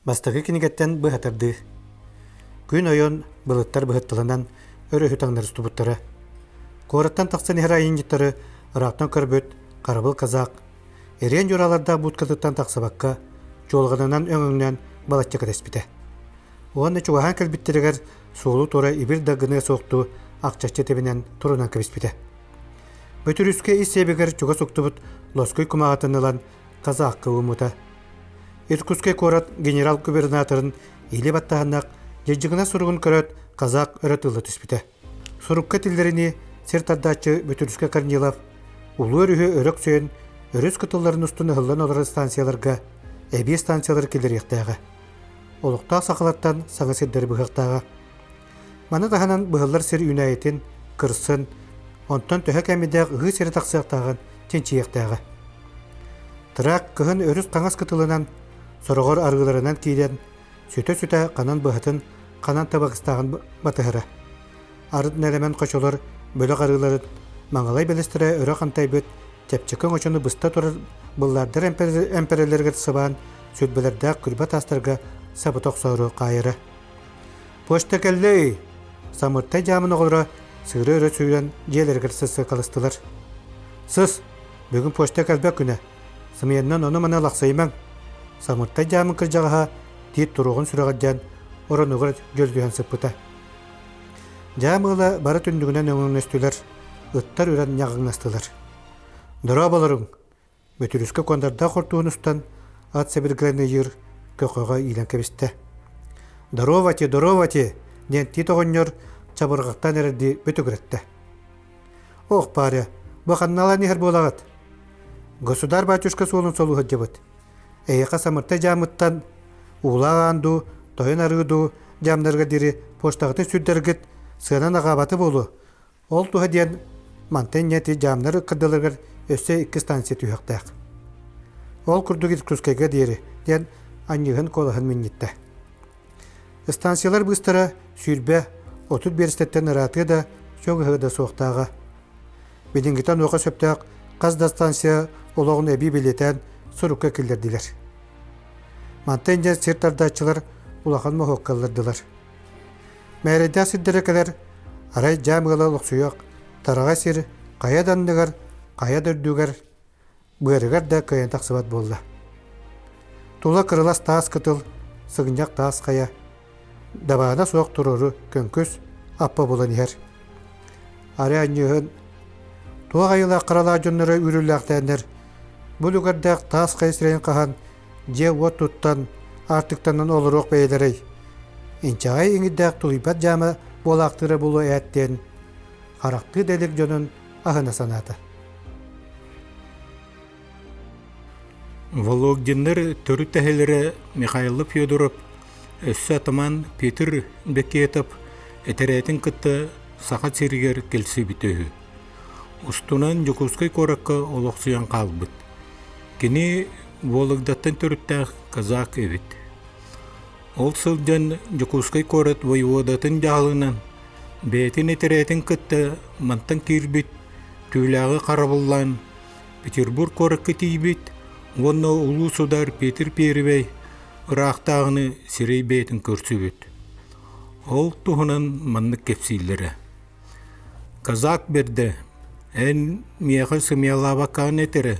Бастакы кинигэттэн быһатардыы. Күн ойон, былыттар быһытталанан өрүһү таҥнары устубуттара. Куораттан тахсан иһэр айанньыттары ыраахтан көрбүт харабыл казак эриэн дьураалардаах будкатыттан тахсыбакка, чуолҕанынан өҥөҥнөөн балачча кэтэспитэ. Уонна чугаһаан кэлбиттэригэр суолу туора ибир да гыныа суохтуу ахчаччы тэбинэн турунан кэбиспитэ. Бөтүрүскэ ис сиэбигэр чугас уктубут лоскуй кумааҕытын ылан казахка ууммута. Иркутскай куорат генерал-губернаторын или баттаһаннах дьидьигинэ суругун көрөөт казак өрө тылла түспүтэ. Сурукка этиллэринии сир тардааччы Бөтүрүскэ Корнилов Улуу өрүһү өрө өксөйөн өрүс кытылларын устун ыһыллан олорор станцияларга эбии станциялары киллэриэхтээҕэ. Олохтоох сахалартан саҥа сирдэри быһыахтааҕа. Маны таһынан быһыллар сир үүнээйитин, кырсын, онтон төһө кэмидээх ыһыы сирэ тахсыахтааҕын чинчийиэхтээҕэ. Трак кыһын өрүс хаҥас кытылынан, сороҕор арыыларынан киирэн, сүтэ-сүтэ ханан быһатын, ханан табыгастааҕын батыһара. Арыт нэлэмэн хочолор бөлөх арыыларын маҥалай бэлэстэрэ өрө хантайбыт чэпчэки оҥочону быста турар быллаардар эмпэрэлэригэр сыбаан сүлбэлэрдээх күрбэ таастарга сабыта охсоору хаайара. Почта кэллэй! Самыртай дьаамын оҕолоро сыыры өрө сүүрэн дьиэлэригэр сысыкаластылар. Сыс! Бүгүн почта кэлбэт күнэ. Сымыйаннан ону-маны лахсыйымаҥ. Самыртай дьаамын кырдьаҕаһа тиит туруоҕун сүрэҕэлдьээн оронугар дьөллүһэн сыппыта. Дьаам ыала бары түннүгүнэн өҥөҥнөстүлэр, ыттар үрэн ньаҕыҥнастылар. Дорооболоруҥ! Бөтүрүскэ куондардаах хортуһун устан, ат сэбиргэлэн ыйыыр көхөҕө иилэн кэбистэ. «Здоровати, здоровати!» диэн тиит оҕонньор чабырҕахтаан эрэрдии бөтүгүрэттэ. «Ох, паря, бу ханналаан иһэр буолаҕыт? Государь батюшка суолун солуу сылдьыбыт. Эһиэхэ самыртай дьаамыттан уулаах аан дуу, тойон арыы дуу дьаамнарга диэри почтаҕытын сүрдэргит сыанан аҕаабаты буолуо. Ол туһа диэн мантан инньэ ити дьаамнар ыккардыларыгар өссө икки станция түһүөхтээх. Ол курдук Иркутскайга диэри диэн анньыыһын куолаһын минньиттэ. Станциялар быыстара 20, 30 биэрэстэттэн ыраатыа да, чугаһыа да суохтааҕа. Билиҥҥитэ онуоха сөптөөх хас да станция олоҕун эбии бэлиэтээн сурукка киллэрдилэр. Мантан инньэ сир тардааччылар улахан моһуокка ыллардылар. Мээрэйдээх сирдэрэ кэлэр, арай дьаам ыала олохсуйуох, тараҕай сир хайа да анныгар, хайа да үрдүгэр, быарыгар да кыайан тахсыбат буолла. Тула кырылас таас кытыл, сыгынньах таас хайа, дабаана суох туруору көҥкүс аппа булан иһэр. Арай анньыыһын туох айылаах харалаах дьонноро үүрүллээхтээннэр бу үлүгэрдээх таас хайа сирэйин хаһан дьиэ-уот туттан, аартыктанан олоруох бэйэлэрэй, инчэҕэй иҥирдээх тулуйбат дьаама буолаахтыыра буолуо ээт диэн харахтыы да илик дьонун аһына санаата. Вологдиннар төрүт эһэлэрэ Михайло Федоров өссө атаман Петр Бекетов этэрээтин кытта Саха сиригэр кэлсибитэ үһү. Устунан Дьокуускай куоракка олохсуйан хаалбыт. Кини Вологдаттан төрүттээх казак эбит. Ол сылдьан Дьокуускай куорат воеводатын дьаһалынан бэйэтин этэрээтин кытта мантан киирбит түүлээҕи харабыллаан Петербург куоракка тиийбит уонна улуу судар Петр Первэй ыраахтааҕыны сирэй бэйэтин көрсүбүт. Ол туһунан маннык кэпсииллэрэ. Казак бэрдэ, эн миэхэ сымыйалаабаккаҕын этэрэ,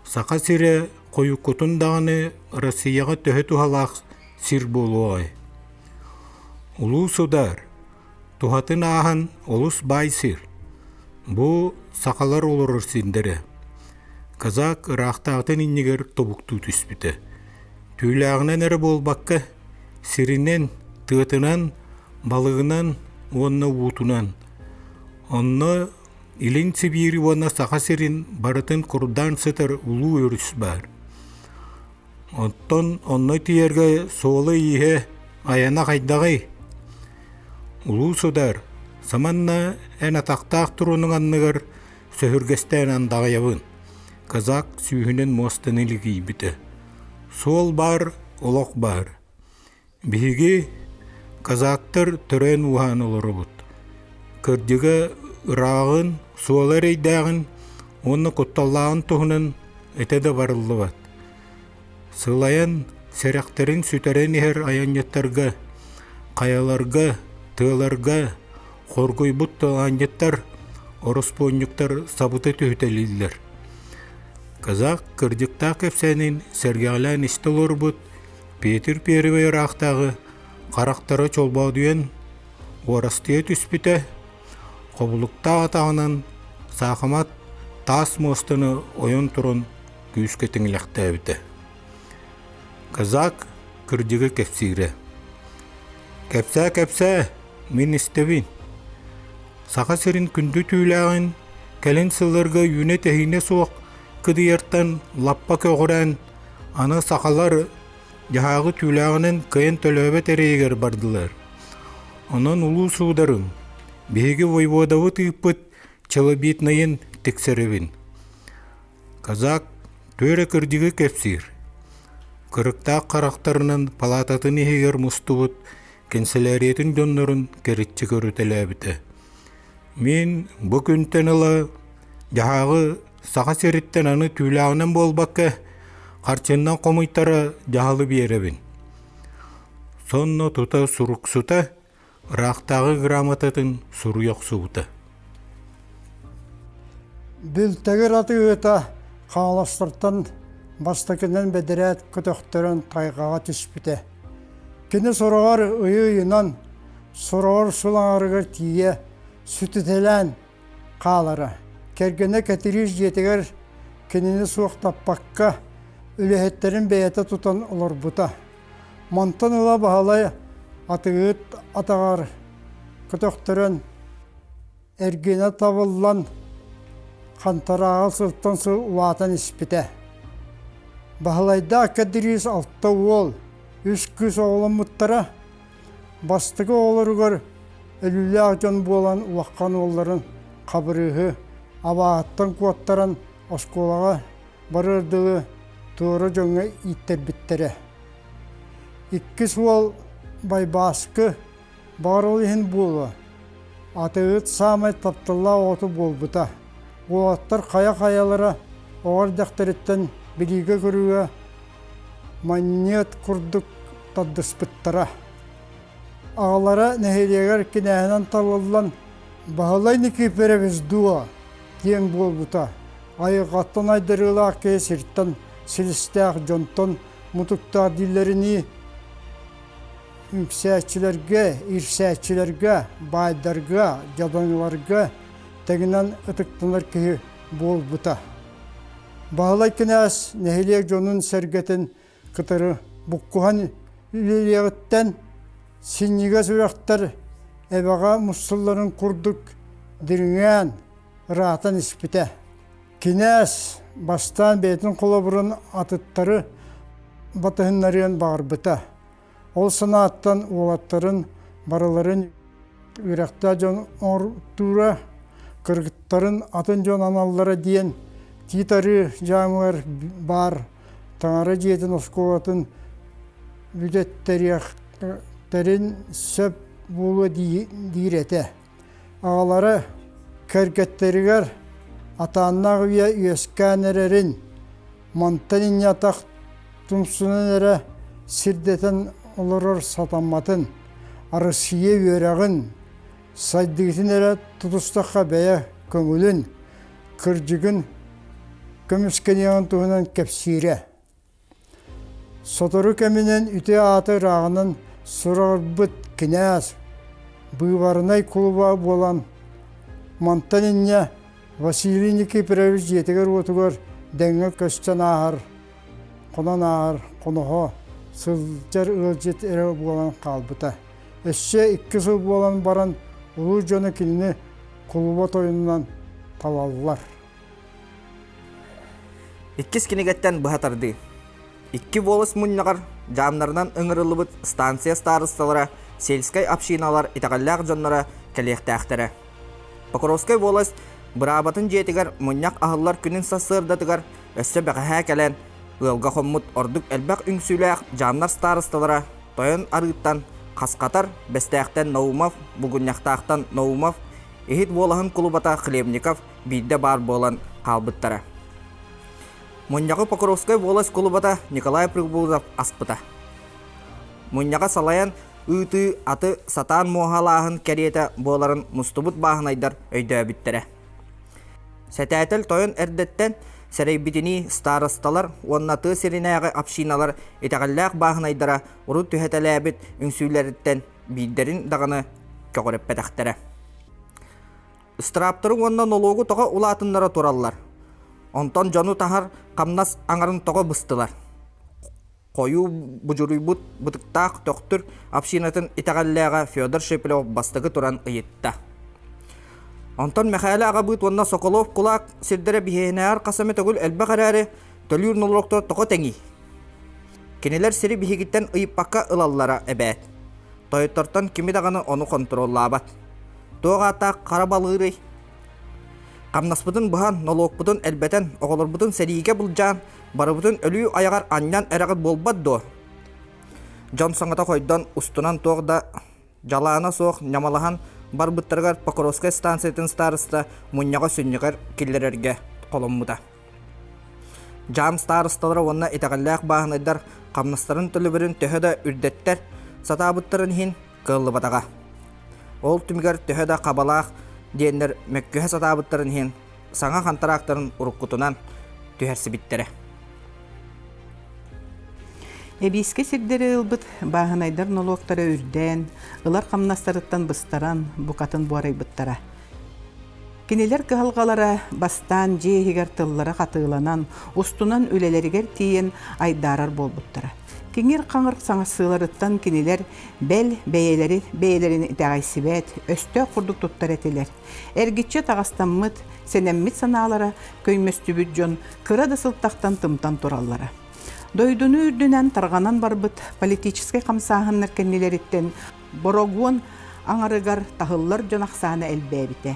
Саха сирэ хойуккутун даҕаны Россияҕа төһө туһалаах сир буолуоҕай? Улуу судаар, туһатын ааһан олус баай сир. Бу сахалар олорор сирдэрэ. Казак ыраахтааҕытын иннигэр тобуктуу түспүтэ. Түүлээҕинэн эрэ буолбакка, сиринэн, тыатынан, балыгынан уонна уутунан. Онно Илин Сибиири уонна Саха сирин барытын курдаан сытар улуу өрүс баар. Оттон онно тиийэргэ суола-ииһэ, айана хайдаҕый? Улуу судар, саманна эн атахтаах турунуҥ анныгар сөһүргэстээн андаҕайабын. Казак сүүһүнэн муостаны лигийбитэ. Суол баар, олох баар. Биһиги казактар төрөөн-ууһаан олоробут. Кырдьыга ырааҕын, суола эрэйдээҕин уонна кутталлааҕын туһунан этэ да барыллыбат. Сылайан, Сэрэхтэрин сүтэрэн иһэр айанньыттарга, хайаларга, тыаларга хоргуйбут талаанньыттар, ороспуонньуктар сабыта түһүтэлииллэр. Казак кырдьыктаах кэпсээнин сэргэҕэлээн истэ олорбут Петр Первый ыраахтааҕы харахтара чолбоодуйан уорастыйа түспүтэ, хобулуктаах атаҕынан саахымат таас муостаны ойон туран күүскэ тиҥилэхтээбитэ. Казак кырдьыгы кэпсиирэ: «Кэпсээ-кэпсээ, мин истэбин. Саха сирин күндү түүлээҕин кэлин сылларга үүнэ-тэһиинэ суох кыдыйартан лаппа көҕүрээн, аны сахалар дьаһааҕы түүлээҕинэн кыайан төлөөбөт эрэйигэр бардылар. Онон улуу суударым, биһиги воеводабыт ыыппыт челобитнайын тиксэрэбин. Казак түөрэ кырдьыгы кэпсиир. Кырыктаах харахтарынан палаататын иһигэр мустубут кэнсэлээриятын дьоннорун кэриччи көрүтэлээбитэ. Мин бу күнтэн ыла дьаһааҕы Саха сириттэн аны түүлээҕинэн буолбакка, харчыннан хомуйтара дьаһалы биэрэбин. Сонно тута суруксута ыраахтааҕы грамотатын суруйа охсубута. Бүлтэгир атыыһыта Хаҥаластартан бастакынан бэдэрээт көтөхтөрөн тайҕаҕа түспүтэ. Кини сороҕор ыйы-ыйынан, сороҕор сыл аҥарыгар тиийэ сүтүтэлээн хаалара. Кэргэнэ Кэтириис дьиэтигэр кинини суохтаппакка, үлэһиттэрин бэйэтэ тутан олорбута. Мантан ыла Баһылай атыыһыт атаҕар көтөхтөрөн, эргинэ табыллан, хантарааҕы сылтан сыл улаатан испитэ. Баһылайдаах Кэдириис алта уол, үс кыыс оҕоломмуттара. Бастакы оҕолоругар өлүүлээх дьон буолан улахан уолларын Хабырыыһы абааһыттан куоттаран оскуолаҕа барыар дылы туора дьоҥҥо ииттэрбиттэрэ. Иккис уол Байбааскы баҕар ол иһин буолуо, атыыһыт саамай тапталлаах оҕото буолбута. Уолаттар хайа-хайалара оҕо эрдэхтэриттэн билиигэ-көрүүгэ манньыат курдук тардыспыттара. Аҕалара нэһилиэгэр кинээһинэн талыллан Баһылай Никифорович дуо диэн буолбута. Айылҕаттан айдарыылаах киһи сиртэн силистээх дьонтон мутуктаах дииллэринии үҥсээччилэргэ, иирсээччилэргэ, баайдарга, дьадаҥыларга тэҥинэн ытыктанар киһи буолбута. Баһылай кинээс нэһилиэк дьонун-сэргэтин кытары буккуһан үлэлиэҕиттэн синньигэс үрэхтэр эбэҕэ мустулларын курдук дириҥээн, ыраатан испитэ. Кинээс бастаан бэйэтин холобурун атыттары батыһыннарыан баҕарбыта. Ол санааттан уолаттарын барыларын үөрэхтээх дьон оҥортуура, кыргыттарын атын дьон аналлара диэн Тиит Арыы дьаамыгар баар таҥара дьиэтин оскуолатын бүтэттэриэхтэрин сөп буолуо диир этэ. Аҕалара кэргэттэригэр атааннаах үйэ үөскээн эрэрин, мантан инньэ атах тумсунан эрэ сирдэтэн олорор сатамматын, Арассыыйа үөрэҕин, сайдыытын эрэ тутустахха бэйэ көҥүлүн, кырдьыгын көмүскэниэҕин туһунан кэпсиирэ. Сотору кэминэн үтүө аата ырааҕынан сураҕырбыт кинээс быыбарынай кулуба буолан, мантан инньэ Василий Никифорович дьиэтигэр-уотугар дэҥҥэ көстөн ааһар, хонон ааһар хоноһо сылдьар ыалдьыт эрэ буолан хаалбыта. Өссө икки сыл буолан баран улуу дьоно кинини кулуба тойонунан талаллар. Иккис кинигэттэн быһа тардыы. Икки волос мунньаҕар дьаамнарынан ыҥырыллыбыт станция старосталара, сельскай общиналар итэҕэллээх дьонноро кэлиэхтээхтэрэ. Покровскай волость быраабатын дьиэтигэр мунньах аһыллар күнүн сарсыардатыгар өссө бэҕэһээ кэлэн, ыалга хоммут ордук элбэх үҥсүүлээх дьаамнар старосталара Тойон Арыыттан Хасхатар, Бэстээхтэн Наумов, Булгунньахтаахтан Наумов, Иһит буолаһын кулубата Хлебников биирдэ баар буолан хаалбыттара. Мунньаҕы Покровскай буолас кулубата Николай Прибылов аспыта. Мунньаҕы салайан ыытыы аты сатаан муоһалааһын кэриэтэ буоларын мустубут бааһынайдар өйдөөбүттэрэ. Сэтээтэл тойон эрдэттэн сэрэйбитинии старосталар уонна тыа сиринээҕи общиналар итэҕэллээх бааһынайдара урут түһэтэлээбит үҥсүүлэриттэн биирдэрин даҕаны көҕүрэппэтэхтэрэ. Ыстырааптары уонна нолуогу тоҕо улаатыннара тураллар? Онтон дьону таһар хамнас аҥарын тоҕо быстылар? Хойуу будьуруйбут бытыктаах Төхтүр общинатын итэҕэллээҕэ Федор Шепелев бастакы туран ыйытта. Онтон Мэхээлэ аҕабыыт уонна Соколов кулаак сирдэрэ биһиэнээр хас эмэ төгүл элбэх эрээри, төлүүр нолуоктара тоҕо тэҥий? Кинилэр сири биһигиттэн ыйыппакка ылаллара эбээт. Тойоттортон кими даҕаны ону хонтуруоллаабат. Туох ааттаах хара балыырый? Хамнаспытын быһан, нолуокпутун элбэтэн, оҕолорбутун сэриигэ былдьаан, барыбытын өлүү айаҕар анньан эрэҕит буолбат дуо? Дьон саҥата хойдон, устунан туох да дьалаана суох ньамалаһан барбыттарыгар Покровскай станциятын староста мунньаҕы сүнньүгэр киллэрэргэ холоммута. Дьаам старосталара уонна итэҕэллээх бааһынайдар хамнастарын төлөбүрүн төһө да үрдэттэр сатаабыттарын иһин кыаллыбатаҕа. Ол түмүгэр төһө да хабалаах диэннэр мөккүһэ сатаабыттарын иһин саҥа хантараактарын уруккутунан түһэрсибиттэрэ. Эбиискэ сирдэри ылбыт бааһынайдар нолуоктара үрдээн, ылар хамнастарыттан быстаран, букатын буорайбыттара. Кинилэр кыһалҕалара бастаан дьиэ иһигэр тыллара хатыыланан, устунан үлэлэригэр тиийэн айдаарар буолбуттара. Киҥир-хаҥыр саҥарсыыларыттан кинилэр бэл бэйэлэри бэйэлэрин итэҕэйсибэт, өстөөх курдук туттар этилэр. Эргиччи атаҕастаммыт, сэнэммит санаалара көймөстүбүт дьон кыра да сылтахтан тымтан тураллара. Дойдуну үрдүнэн тарҕанан барбыт политическай хамсааһыннар кэннилэриттэн борогуон аҥарыгар таһыллар дьон ахсаана элбээбитэ.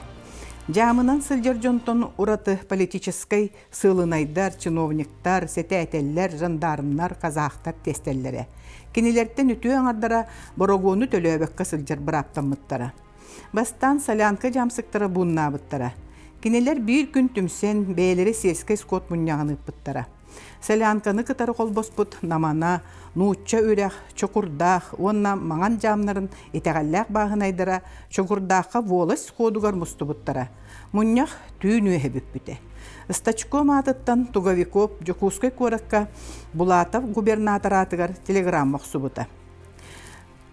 Дьаамынан сылдьар дьонтон ураты политическай сыылынайдар, чиновниктар, сэтээтэллэр, жандармнар, казахтар тиэстэллэрэ. Кинилэртэн үтүө аҥардара борогуону төлөөбөккө сылдьар бырааптаммыттара. Бастаан солянка дьаамсыктара бууннаабыттара. Кинилэр биир күн түмсэн, бэйэлэрэ сельскэй скот мунньаҕын ыыппыттара. Солянканы кытары холбоспут Намана, Нуучча үрэх, Чокурдаах уонна Маҥан дьаамнарын итэҕэллээх бааһынайдара Чокурдаахха волость сходугар мустубуттара. Мунньах түүн үөһэ бүппүтэ. Стачком аатыттан Туговиков Дьокуускай куоракка Булатов губернатор аатыгар телеграмма охсубута.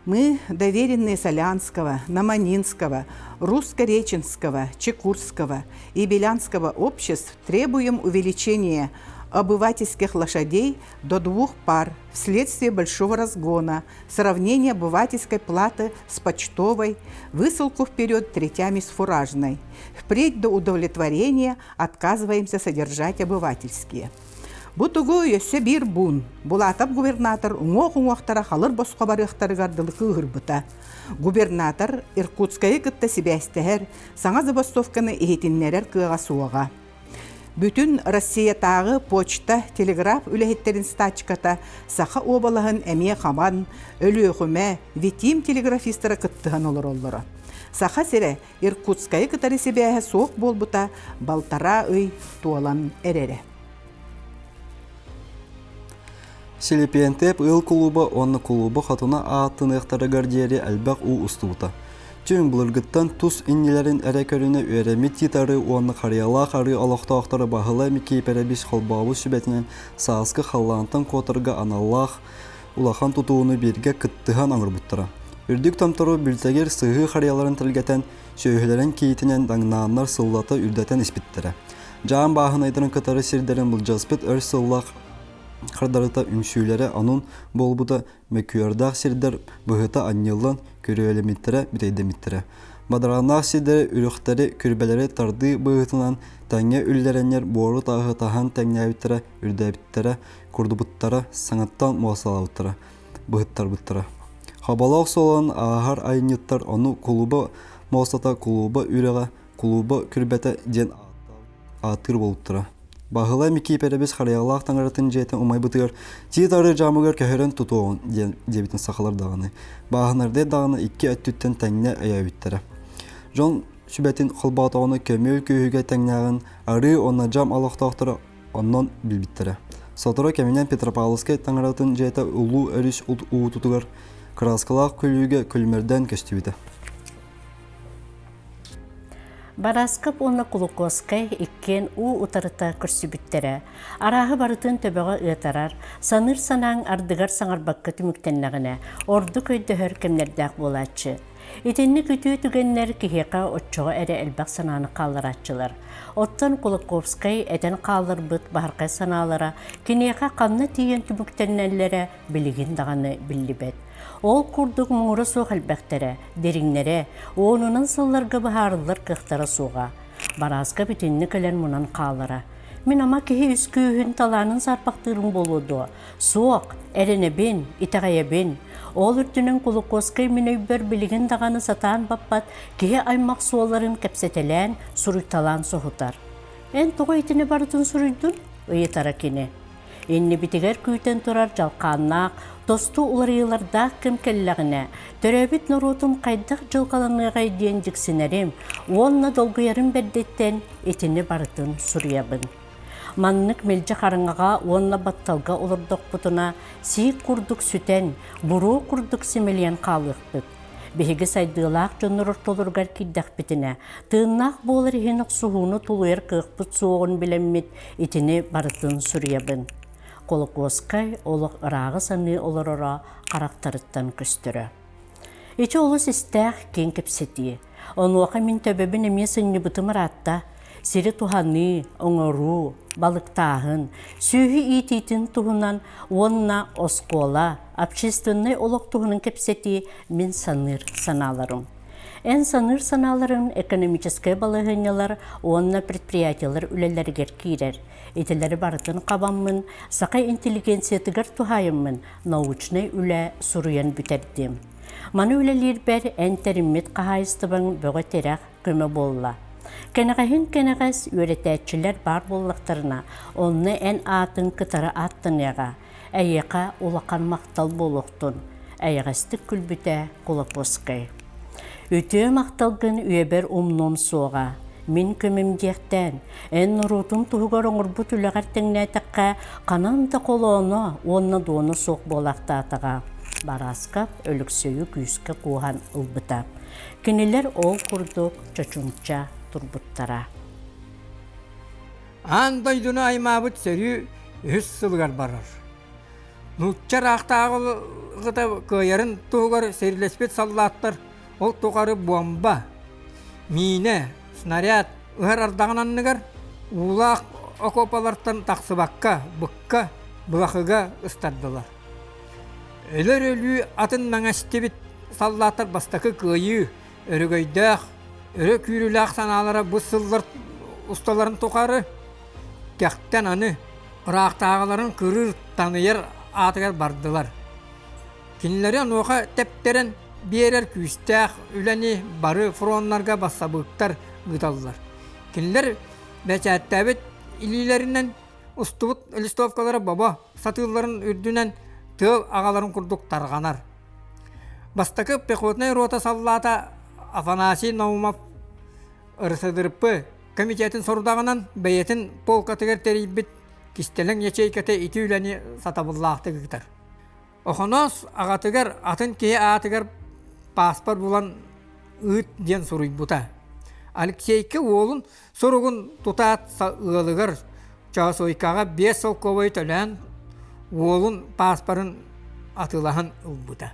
Мы, доверенные Солянского, Наманинского, Русско-Реченского, Чекурского и Белянского обществ, требуем увеличения обывательских лошадей до двух пар вследствие большого разгона, сравнение обывательской платы с почтовой, высылку вперед третями с фуражной. Впредь до удовлетворения отказываемся содержать обывательские. Бу тугу өссө биир буун, Булатов губернатор уҥуох-уҥуохтара халыр босхо барыахтарыгар дылы кыыһырбыта. Губернатор Иркутскайы кытта сибээстэһэр, саҥа забастовканы иһитиннэрэр кыаҕа суоҕа. Бүтүн Россиятааҕы почта, телеграф үлэһиттэрин стачката Саха уобалаһын эмиэ хабан, Өлүөхүмэ, Витим телеграфистара кыттыһан олороллоро. Саха сирэ Иркутскайы кытары сибээһэ суох буолбута балтараа ый туолан эрэрэ. Силипиэнтэп ыал кулууба уонна кулууба хотуна ааттаныахтарыгар диэри элбэх уу устубута. Түҥ былыргыттан тус иннилэрин эрэ көрүнэ үөрэммит титары уонна харыйалаах арыы олохтоохторо Баһылай Микиипэрэбис холбообут сүбэтинэн сааскы халлаантан куотарга аналлаах улахан тутууну бииргэ кыттыһан оҥорбуттара. Үрдүк томтору бүлтэгир сыһыы харыйаларын тэлгэтэн, сүөһүлэрин киитинэн даҥнааннар сыллата үрдэтэн испиттэрэ. Дьаам бааһынайдарын кытары сирдэрин былдьаспыт өр сыллаах хардарыта үҥсүүлэрэ онун буолбута мөккүөрдээх сирдэр быһыта анньыллан күрүөлэммиттэрэ бүтэйдэммиттэрэ. Бадарааннаах сирдэри үрэхтэри, күрбэлэри тардыы быһыытынан тэҥҥэ үллэрэннэр буору тааһы таһан тэҥнээбиттэрэ, үрдээбиттэрэ, курдубуттара, саҥаттан муосталаабыттара, быһыттарбыттара. Хоболоох суолун ааһар айанньыттар ону кулуба муостата, кулуба үрэҕэ, кулуба күрбэтэ диэн ааттыыр буолбуттара. Баһылай Микиипэрэбис Харыйалаах таҥаратын дьиэтин умайбытыгар Тиит арыы дьаамыгар көһөрөн тутуоҕун диэн диэбитин сахалар даҕаны, бааһынардыы даҕаны икки өттүттэн тэҥҥэ өйөөбүттэрэ. Дьон сүбэтин холбоотоҕуна көмүөл күүһүгэ тэҥнээҕин арыы уонна дьаам олохтоохторо. онон билбиттэрэ. Сотору кэминэн Петропавловскай таҥаратын дьиэтэ Улуу өрүс уутутугар кырааскалаах күлүүгэ күлүмэрдээн көстүбүтэ. Барааскап уонна Кулукуоскай иккиэн уу утарыта көрсүбүттэрэ. Арааһы барытын төбөҕө ыатарар, саныыр санааҥ ардыгар саҥарбакка түмүктэннэҕинэ, ордук өйдөһөр кэмнэрдээх буолааччы. Итинник үтүө түгэннэр киһиэхэ оччоҕо эрэ элбэх санааны хаалларааччылар. Оттон Кулаковскай этэн хаалларбыт баһархай санаалара киниэхэ ханна тиийэн түмүктэнэллэрэ билигин даҕаны биллибэт. Ол курдук муҥура суох элбэхтэрэ, дириҥнэрэ, уонунан сылларга быһаарыллар кыахтара суоҕа. Барааска бүтүннүү кэлэн мунан хаалара. Мин ама киһи үс күүһүн талаанын саарбахтыырым буолуо дуо? Суох, эрэнэбин, итэҕэйэбин. Ол үрдүнэн Кулукуоскай мин өйбөр билигин даҕаны сатаан баппат киһи аймах суолларын кэпсэтэлээн, суруйталаан соһутар. Эн тоҕо итини барытын суруйдун? ыйытара кини. Иннибитигэр күүтэн турар дьалхааннаах, тосту уларыйыылардаах кэм кэллэҕинэ, төрөөбүт норуотум хайдах дьылҕаланыаҕай диэн дьиксинэрим уонна долгуйарым бэрдиттэн итини барытын суруйабын. Маннык мэлдьи хараҥаҕа уонна батталга олордохпутуна, сиик курдук сүтэн, буруо курдук симэлийэн хаалыахпыт. Биһиги сайдыылаах дьоннор ортолоругар киирдэхпитинэ, тыыннаах буолар иһин охсуһууну тулуйар кыахпыт суоҕун билэммит итини барытын суруйабын. Холокуоскай олох ырааҕы саныы олороро харахтарыттан көстөрө. Ити олус истээх киэҥ кэпсэтии. Онуоха мин төбөбүн эмиэ сынньыбытым ыраатта. Сири туһаныы, оҥоруу, балыктааһын, сүөһү иитиитин туһунан уонна оскуола, общественнай олох туһунан кэпсэтии мин саныыр санааларым. Эн саныыр санааларыҥ экономическай балаһыанньалар уонна предприятиелар үлэлэригэр киирэр. Итилэри барытын хабаммын, саха интеллигенциятыгар туһаайыммын научнай үлэ суруйан бүтэрдим. Маны үлэлиирбэр эн тэриммит хаһаайыстыбаҥ бөҕө тирэх көмө буолла. Кэнэҕэһин кэнэҕэс үөрэтээччилэр баар буоллахтарына, онно эн аатыҥ кытары ааттаныаҕа, эйиэхэ улахан махтал буолуохтун, эйэҕэстик күлбүтэ Кулаковскай. Үтүө махталгын үйэбэр умнуом суоҕа. Мин көмүм диэхтээн, эн норуотуҥ туһугар оҥорбут үлэҕэр тэҥнээтэххэ, ханан да холооно уонна дуона суох буолаахтаатаҕа. Барааскап Өлөксөйү күүскэ кууһан ылбыта. Кинилэр ол курдук чочумча турбуттара. Аан дойдуну аймаабыт сэрии үһүс сылыгар барар. Нуучча ыраахтааҕыта кыайарын туһугар сэриилэспит саллааттар ол тухары буомба, миинэ, снаряд ыһар ардаҕын анныгар уулаах окуопалартан тахсыбакка, быкка, былахыга ыстардылар. Өлөр өлүү атын мэҥэстибит саллааттар бастакы кыайыы, өрөгөйдөөх, өрө күүрүүлээх санаалара бу сыллар усталарын тухары кэхтэн аны ыраахтааҕыларын кырыыр таныйар аатыгар бардылар. Кинилэри онуоха тэптэрэн биэрэр күүстээх үлэни бары фроннарга бассабыыктар ыыталлар. Кинилэр бэчээттээбит илиилэринэн устубут листовкалара бобо сатыылларын үрдүнэн тыал аҕаларын курдук тарҕанар. Бастакы пехотнай рота саллаата Афанасий Наумов РСДРП комитетын сорудаҕынан бэйэтин полкатыгар тэрийбит кистэлэҥ ячейката ити үлэни сатабыллаахтык ыытар. Охоноос аҕатыгар атын киһи аатыгар пааспар булан ыыт диэн суруйбута. Алексейка уолун суругун тутаат ыалыгар Чоосуйкаҕа 5 солкуобайы төлөөн уолун пааспарын атыылаһан ылбыта.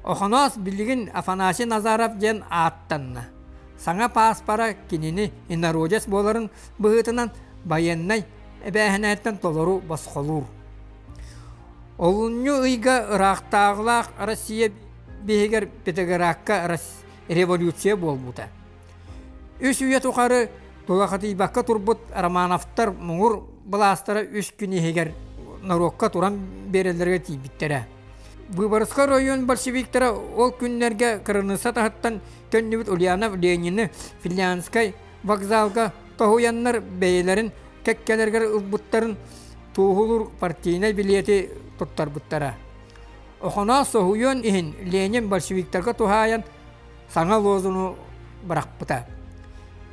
Охоноос билигин Афанасий Назаров диэн ааттанна. Саҥа пааспара кинини инородец буоларын быһыытынан байыаннай эбээһинэһиттэн толору босхолуур. Олунньу ыйга ыраахтааҕылаах Россия биһигэр Петроградка революция буолбута. Үс үйэ тухары тулахатыйбакка турбут Романовтар муҥур былаастара үс күн иһигэр норуокка туран биэрэллэригэр тиийбиттэрэ. Выборгскай оройуон большевиктара ол күннэргэ кыраныысса таһыттан төннүбүт Ульянов Ленини Финляндскай вокзалга тоһуйаннар бэйэлэрин кэккэлэригэр ылбыттарын туоһулуур партийнай билиэти туттарбыттара. Охоноос соһуйуон иһин Ленин большевиктарга туһаайан саҥа лозуну бырахпыта.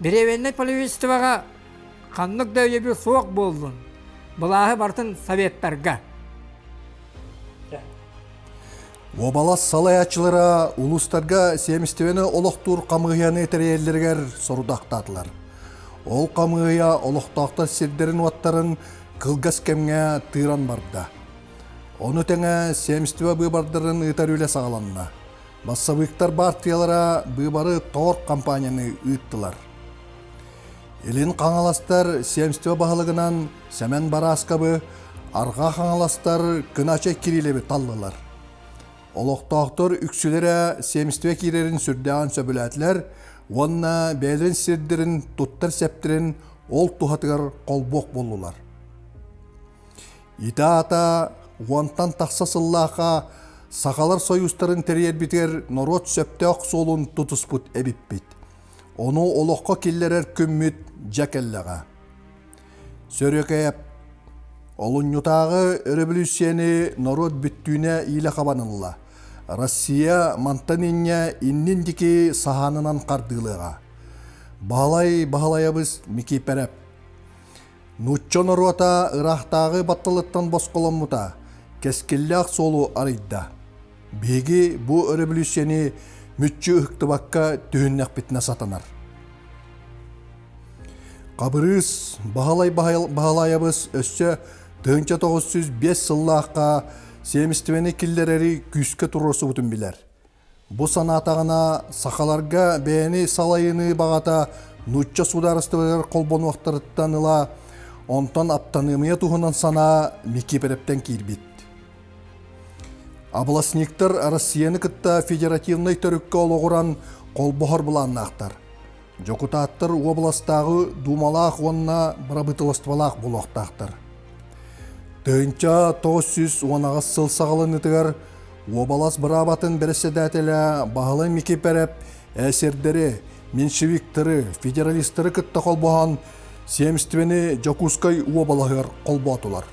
Деревеннэй правительствоҕа Ханнык да өйөбүл суох буоллун. Былааһы барытын советтарга. Уобалас салайааччылара улуустарга сиэмистибэни олохтуур хамыыһыйаны тэрийэллэригэр сорудахтаатылар. Ол хамыыһыйа олохтоохтор сирдэрин-уоттарын кылгас кэмҥэ тыыран барда. Ону тэҥэ сиэмистибэ быыбардарын ыытар үлэ саҕаланна. Бассабыыктар баартыйалара быыбары тоор компанияны ыыттылар. Илин Хаҥаластар сиэмстибэ баһылыгынан Сэмэн Барааскабы, Арҕаа Хаҥаластар Кыначай Кириллеви таллылар. Олохтоохтор үксүлэрэ сиэмстибэ киирэрин сүрдээҕин сөбүлээтилэр уонна бэйэлэрин сирдэрин туттар сэптэрин ол туһатыгар холбуох буоллулар. Ити аата уонтан тахса сыллаахха сахалар сойуустарын тэрийэрбитигэр норуот сөптөөх суолун тутуспут эбиппит. Ону олоххо киллэрэр күммүт дьэ кэллэҕэ. Сөрүөкэйэп олунньутааҕы өрөбөлүүссүйэни норуот бүттүүнэ иилэ хабан ылла. Россия мантан инньэ иннин диэки саһаанынан хардыылыаҕа. Баһылай Баһылайабыс Микиипэрэп Нуучча норуота ыраахтааҕы батталыттан босхоломмута, кэскиллээх суолу арыйда. Биһиги бу өрөбөлүүссүйэни мүччү ыһыктыбакка түһүннэхпитинэ сатанар. Хабырыыс Баһылай Баһылайабыс өссө 1905 сыллаахха сиэмистибэни киллэрэри күүскэ туруорсубутун билэр. Бу санаатаҕына, сахаларга бэйэни салайыныы баҕата нуучча судаарыстыбатыгар холбонуохтарыттан ыла, онтон аптаныамыйа туһунан санаа Микииперэптэн киирбит. Областниктар Россияны кытта федеративнай төрүккэ олоҕуран холбоһор былааннаахтар. Дьокутааттар уобаластааҕы дуумалаах уонна бырабыыталыстыбалаах буолуохтаахтар. 1918 сыл саҕаланыытыгар уобалас быраабатын бэрэссэдээтэлэ Баһылай Микиперэп эсердэри, меньшевиктары, федералистары кытта холбоһон семствени Дьокуускай уобалаһыгар холбоотулар.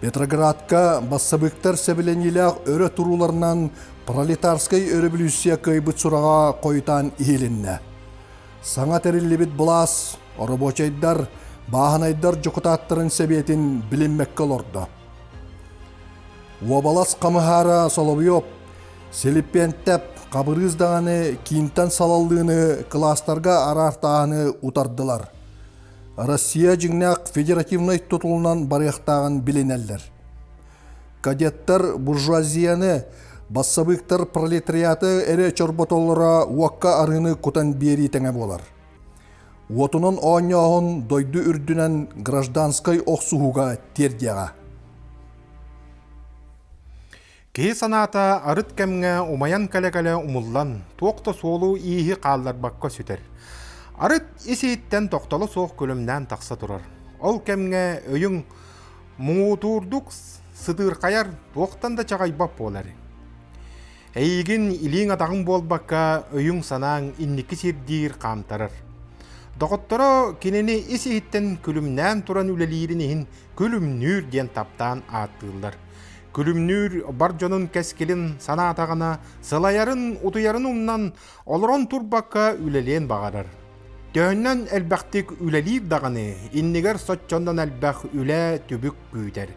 Петроградка бассабыыктар сэбилэниилээх өрө турууларынан пролетарскай өрөбүлүүссүйэ кыайбыт сураҕа хойутаан иһилиннэ. Саҥа тэриллибит былаас оробуочайдар, бааһынайдар дьокутааттарын сэбиэтин билиммэккэ олордо. Уобалас хамыһаара Соловьев Силиппиэнтэп Хабырыыс даҕаны киинтэн салаллыыны кылаастарга араартааһыны утардылар. Россия дьиҥнээх федеративнай тутулунан барыахтааҕын билинэллэр. Кадеттар буржуазияны, бассабыыктар пролетариаты эрэ чорботоллоро уокка арыыны кутан биэрии тэҥэ буолар. Уотунан оонньооһун дойду үрдүнэн гражданскай охсуһууга тиэрдиэҕэ. Киһи санаата арыт кэмҥэ умайан кэлэ-кэлэ умуллан, туох да суолу-ииһи хаалларбакка сүтэр. Арыт ис-иһиттэн тохтоло суох күлүмнээн тахса турар. Ол кэмҥэ өйүҥ муҥутуурдук сытыырхайар, туохтан да чаҕайбат буолар. Эйигин илииҥ-атаҕыҥ буолбакка, өйүҥ-санааҥ инники сирдиир хаамтарар. Доҕотторо кинини ис-иһиттэн күлүмнээн туран үлэлиирин иһин Күлүмнүүр диэн таптаан ааттыыллар. Күлүмнүүр бар дьонун кэскилин санаатаҕына, сылайарын, утуйарын умнан, олорон турбакка үлэлиэн баҕарар. Төһөннөн элбэхтик үлэлиир даҕаны, иннигэр соччоннон элбэх үлэ, түбүк күүтэр.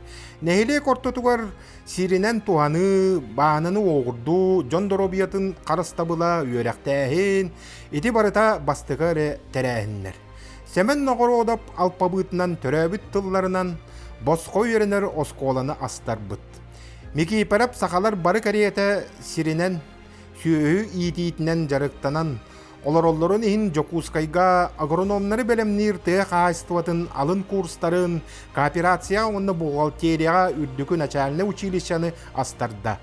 Нэһилиэк ортотугар сиринэн туһаныы, баананы уоҕурдуу, дьон доруобуйатын харыстабыла, үөрэхтээһин, ити барыта бастакы эрэ тэрээһиннэр. Сэмэн Ноҕоруодап алпабыытынан төрөөбүт тылларынан босхо үөрэнэр оскуоланы астарбыт. Микиипэрэп сахалар бары кэриэтэ сиринэн, сүөһү иитиитинэн дьарыктанан олороллорун иһин Дьокуускайга агрономнары бэлэмниир тыа хаһаайыстыбатын алын курстарын, кооперация уонна бухгалтерияҕа үрдүкү начальнай училищены астарда.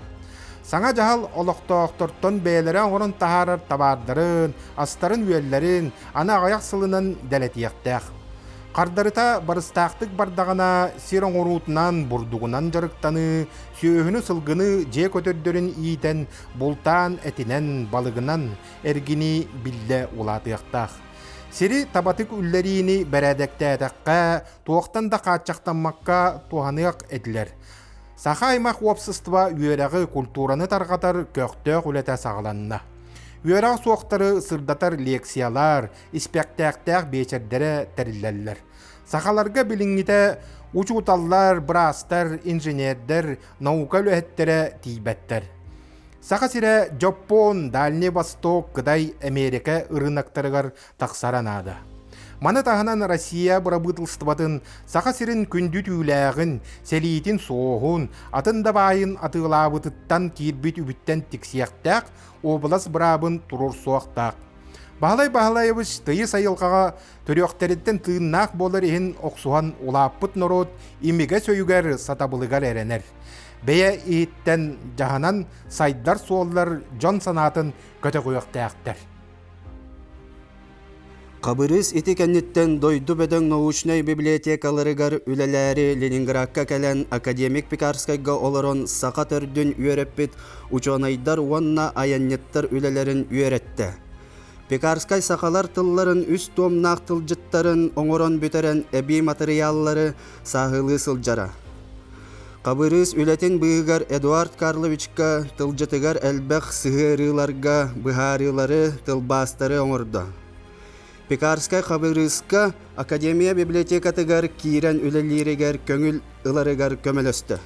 Саҥа дьаһал олохтоохтортон бэйэлэрэ оҥорон таһаарар табаардарын, астарын-үөллэрин аны аҕыйах сылынан дэлэтиэхтээх. Хардарыта барыстаахтык бардаҕына сир оҥоруутунан, бурдугунан дьарыктаныы, сүөһүнү-сылгыны дьиэ көтөрдөрүн иитэн, бултаан этинэн, балыгынан эргинии биллэ улаатыахтаах. Сири табатык үллэриини бэрээдэктээтэххэ, туохтан да хааччахтаммакка туһаныах этилэр. Саха аймах уопсастыба үөрэҕи, культураны тарҕатар көхтөөх үлэтэ саҕаланна. Үөрэҕэ суохтары сырдатар лекциялар, испэктээктээх биэчэрдэрэ тэриллэллэр. Сахаларга билиҥҥитэ учууталлар, быраастар, инженердэр, наука үлэһиттэрэ тиийбэттэр. Саха сирэ Дьоппуон, Дальний Восток, Кытай, Эмиэрикэ ырыынактарыгар тахсара наада. Маны таһынан Россия бырабыыталыстыбатын Саха сирин күндү түүлээҕин, сэлиитин суоһун, атын да баайын атыылаабытыттан киирбит үбүттэн тиксиэхтээх уобалас быраабын туруорсуохтаах. Баһылай Баһылайабыс тыйыс айылҕаҕа төрүөхтэриттэн тыыннаах буолар иһин охсуһан улааппыт норуот имигэс өйүгэр, сатабылыгар эрэнэр. Бэйэ иһиттэн дьаһанан сайдар суоллар дьон санаатын көтөҕүөхтээхтэр. Хабырыыс ити кэнниттэн дойду бөдөҥ научнай библиотекаларыгар үлэлээри Ленинградка кэлэн академик Пекарскайга олорон саха төрдүн үөрэппит учуонайдар уонна айанньыттар үлэлэрин үөрэттэ. Пекарскай сахалар тылларын үс туомнаах тылдьыттарын оҥорон бүтэрэн эбии матырыйааллары сааһылыы сылдьара. Хабырыыс үлэтин быыһыгар Эдуард Карловичка тылдьытыгар элбэх сыһыарыыларга быһаарыылары, тылбаастары оҥордо. Пекарскай Хабырыыска Академия библиотекатыгар киирэн үлэлииригэр көҥүл ыларыгар көмөлөстө.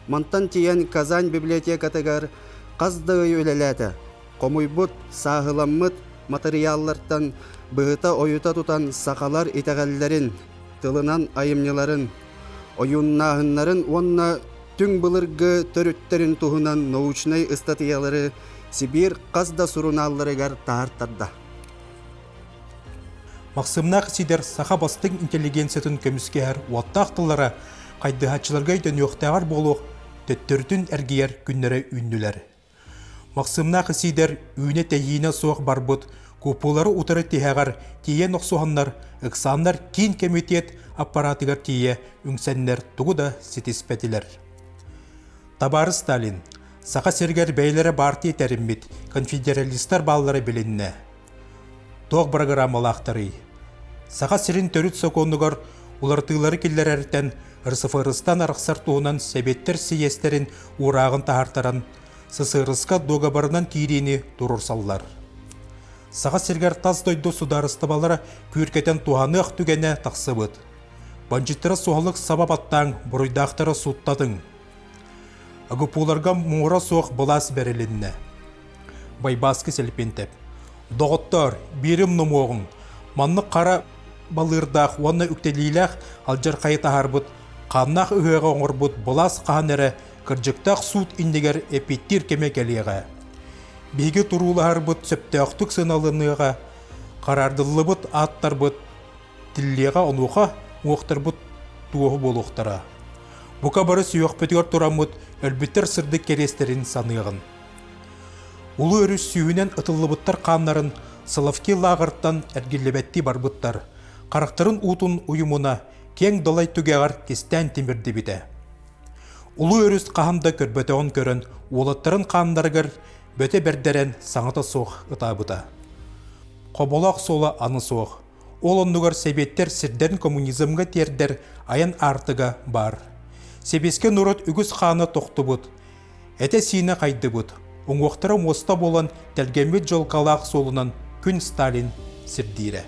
Мантан тиийэн Казань библиотекатыгар хас да ый үлэлээтэ. Хомуйбут, сааһыламмыт матырыйааллартан быһыта-ойута тутан сахалар итэҕэллэрин, тылынан айымньыларын, ойууннааһыннарын уонна түҥ былыргы төрүттэрин туһунан научнай ыстатыйалары Сибиир хас да сурунаалларыгар таһаартарда. Махсымнаах Сидор саха бастыҥ интеллигенциятын көмүскэһэр уоттаах тыллара хайдыһааччыларга өйдөнүөхтээҕэр буолуох төттөрүтүн эргийэр күннэрэ үүннүлэр. Махсымнаах Исиидэр үүнэ-тэйиинэ суох барбыт купулары утары тиһэҕэр тиийэн охсуһаннар, ыксааннар киин кэмитиэт аппаратыгар тиийэ үҥсэннэр тугу да ситиспэтилэр. Табаарыс Сталин, Саха сиригэр бэйэлэрэ баартыйа тэриммит конфедералистар бааллара билиннэ. Туох бырагыраамалаахтарый? Саха сирин төрүт сокуонугар уларытыылары киллэрэртэн РСФРС-тан арахсар туһунан сэбиэттэр сийиэстэрин уурааҕын таһаартаран, ССРС-ка дуогабарынан киириини туруорсаллар. Саха сиригэр тас дойду судаарыстыбалара күүркэтэн туһаныах түгэнэ тахсыбыт. Бандьыттара суһаллык саба баттааҥ, буруйдаахтары сууттатыҥ. АГПУларга муҥура суох былаас бэрилиннэ. Байбааскы Сэлипиэнтэп. Доҕоттоор, биирим номуоҕуҥ, маннык хара балыырдаах уонна үктэлиилээх алдьархайы таһаарбыт, хааннаах ыһыаҕы оҥорбут былаас хаһан эрэ кырдьыктаах суут иннигэр эппиэттиир кэмэ кэлиэҕэ. Биһиги туруулаһарбыт сөптөөхтүк сыаналаныаҕа, хараардыллыбыт ааттарбыт тиллиэҕэ онуоха уохтарбыт туоһу буолуохтара. Бука бары сүһүөхпүтүгэр тураммыт өлбүттэр сырдык кэриэстэрин саныаҕын. Улуу өрүс сүүһүнэн ытыллыбыттар хааннарын Соловки лааҕыртан эргиллибэттии барбыттар, харахтарын уутун уйумуна киэҥ далай түгэҕэр кистээн тимирдибитэ. Улуу өрүс хаһан да көрбөтөҕүн көрөн, уолаттарын хааннарыгар бөтө бэрдэрэн саҥата суох ытаабыта. Хоболоох суола аны суох. Ол оннугар сэбиэттэр сирдэрин коммунизмҥа тиэрдэр айан аартыга баар. Сэбиэскэй норуот үгүс хаана тохтубут, этэ-сиинэ хайдыбыт, уҥуохтара муоста буолан тэлгэммит дьолкалаах суолунан күн Сталин сирдиирэ.